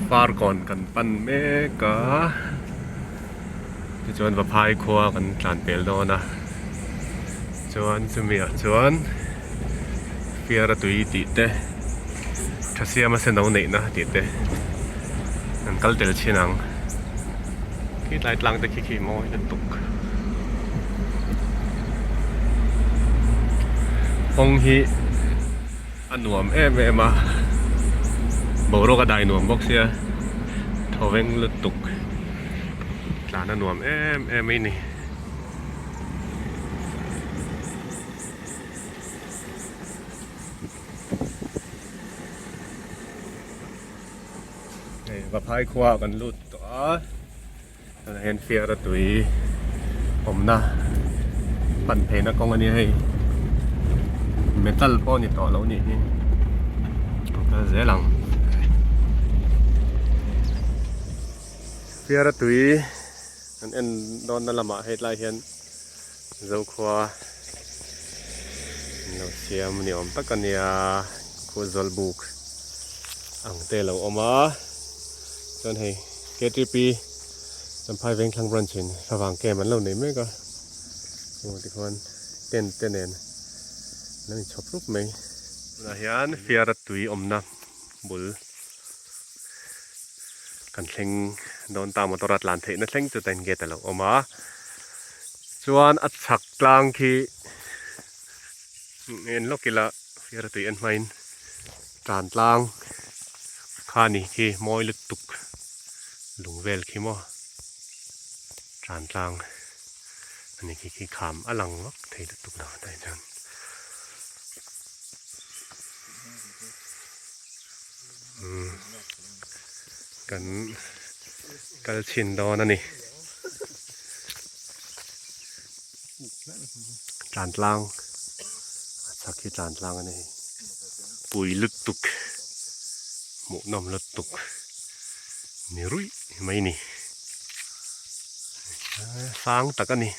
Farkawn kan pan mek a tichuan Vaphai khua kan tlan pel dawn a chuan chumi ah chuan fiara tui tih te tha siama se no neihna tih te an kal tel thin ang khi tlai tlang te khi khi mawi lutuk kawng hi a nuam em em a boruak a dai nuam bawk sia thawveng lutuk tlan a nuam em em mai a ni. Hei Vaphai khua ah kan lut tawh a tunah hian fiara tui awmna pan pheina kawng a nia hei metal pawh a ni tawh lo a nih hi a kal zel ang fiara tui kan en dawn na lamah hetlai hian Zokhua an lo siam ni awm tak a nia khu zawlbuk ang te a lo awm a chuan hei ktp Champhai Vengthlang branch in favang camp an lo nei mek a chu tikhuan tent te nen an lo inchhawp rup mai. Tunah hian fiara tui awmna bul kan thleng dawn ta motor a tlan theihna thleng chu tain gate a lo awm a chuan a chhak tlang khi en lawk ila fiara tui en hmain tan tlang kha ni khi mawi lutuk lung vel khi maw tan tlang ani khi khi kham a lang vak thei lutuk lo tai chuan. Kan kal chhin dawn a ni. Tlan tlang a chhak hi tlan tlang a ni. Pui lutuk hmuhnawm lutuk ni ruih mai ni. Sang tak a ni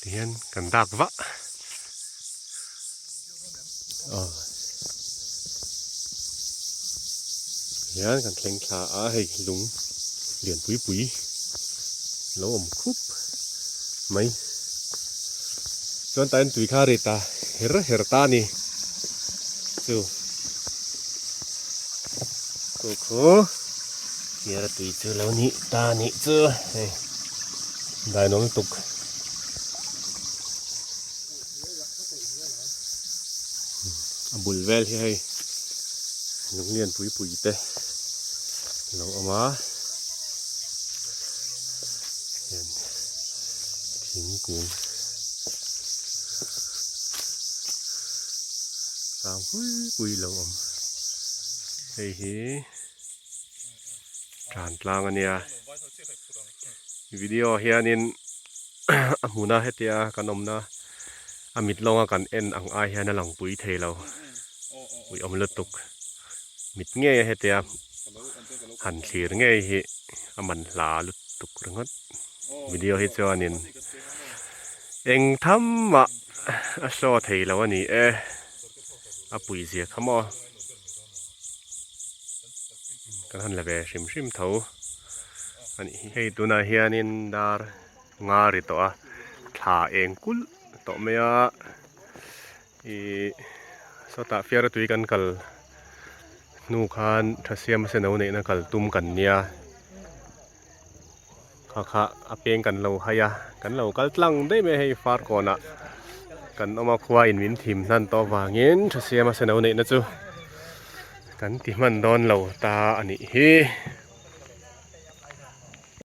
tihian kan dak vah. Hian kan thleng thla a hei lung lian pui pui lo awm khup mai chuan tah hian tui kha a ri ta her her ta a ni chu chu khu fiara tui chu lo nih ta a nih chu hei dai nuam lutuk. A bul vel hi hei lunglian pui pui te lo awm a hian thingkung sang pui pui lo awm hei hi tan tlang a nia video hianin. A hmuna hetia kan awmna a mit lawnga kan en ang ai hian a lang pui thei lo uiawm lutuk mit ngei a hetia han thlir ngei hi a man hla lutuk ringawt video hi chuanin eng tham mah a show thei lo a ni e a pui zia kha maw kan han la ve hrim hrim tho a nih hi hei tunah hianin dar nga ri tawh a thla eng kulh tawh mai a ihh sawtah fiara tui kan kal hnu khan tha siam a senau neihna kal tum kan nia kha kha a peng kan lo hai a kan lo kal tlang daih mai a hei farkawnah kan awm a khua in min thim hnan tawh avangin tha siam a senau neihna chu kan ti hman dawn lo ta a nih hi.